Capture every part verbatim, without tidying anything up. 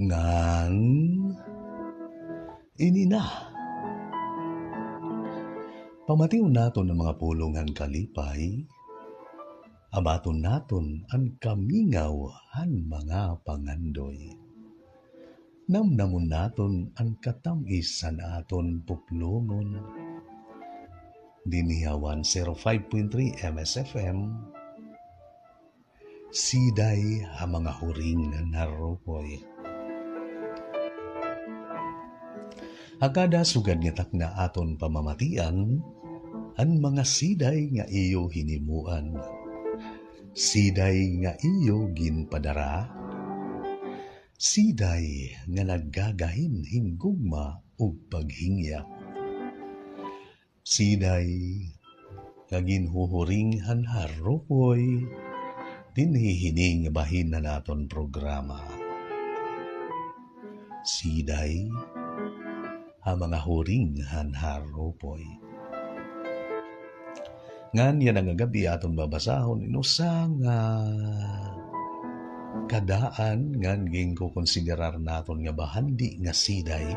Ngan ini na. Pamation naton an mga pulong han kalipay, abaton naton an kamingaw han mga pangandoy. Namnamon naton an katam-is han aton puplongon. Dinhi ha one zero five point three M S F M, Siday ha mga huring han Haropoy. Ha kada sugad nga takna aton pamamatian, an mga siday nga iyo hinimuan, siday nga iyo ginpadara, siday nga naggagahin hin gugma ug paghingyak. Siday nga ginhuhuring han Haropoy dinhi hini nga bahin han aton programa. Siday ha mga huring han Haropoy. Ngan yana nga gab-i aton babasahon in usa nga kadaan ngan ginkokonsiderar naton nga bahandi nga siday,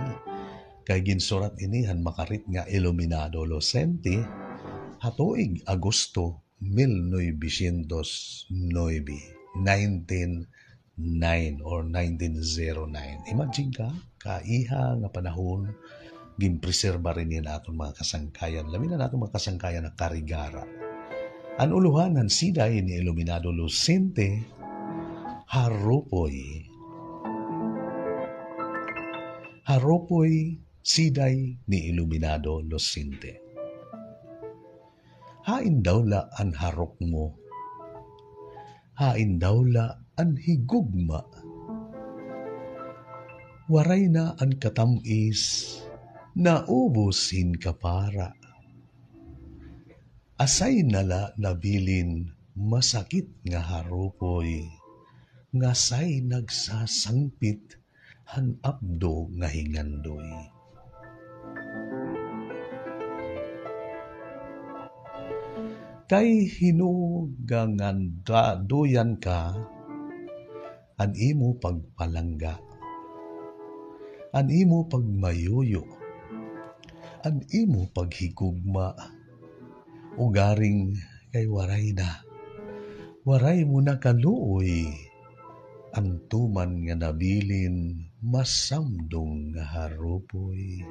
kay ginsurat ini han makarit nga Iluminado Lucente ha tuig Agosto mil novecientos nuebe, nineteen nine or nineteen zero nine. Imagine ka, kaiha nga panahon, ginpreserba rin an aton mga kasangkayan. Labi na an aton mga kasangkayan nga karigara. An ulohan han siday ni Iluminado Lucente, Haropoy. Haropoy, siday ni Iluminado Lucente. Hain daw la an harok mo? Hain daw la an higugma? Waray na an katam-is, naubos hin kapara. Asay na la nabilin, masakit nga Haropoy, nga say nagsasangpit han apdo nga hingandoy. Kay hinugangandadoyan ka, an imo pagpalangga, an imo pagmayuyo, an imo paghigugma, ugaring kay waray na, waray mo na kaluoy, an tuman nga nabilin masamdong nga Haropoy.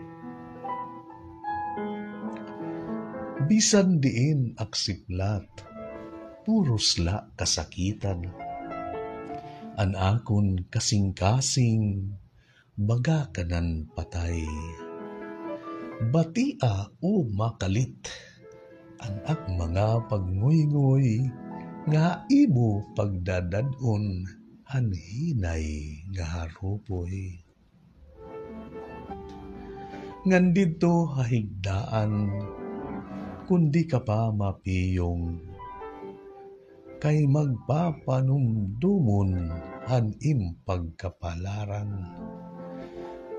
Bisan diin ak siplat, puros la kasakitan. An akon kasingkasing, baga kanan patay. Batia o makalit an ak mga pagngoyngoy nga imo pagdadad-on han hinay nga Haropoy. Ngan didto ha higdaan, kon di ka pa mapiyong, kay magpapanumdumon han im pagkapalaran.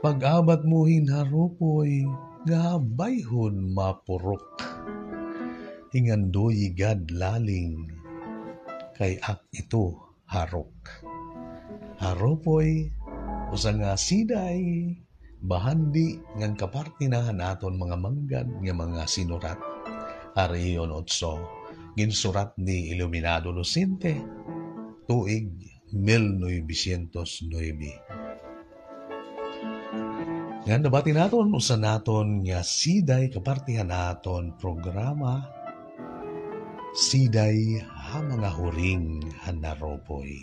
Pag-abat mo hin Haropoy nga bayhon mapurok, hingandoy gad laling, kay ak ito harok. Haropoy, usa nga siday, bahandi ngan kaparte na han aton mga manggad nga mga sinurat. Ha rehiyon otso, ginsurat ni Iluminado Lucente, tuig mil novecientos nuebe. Ngan nabati naton usa naton nga siday kaparte han aton programa, Siday ha mga huring han Haropoy.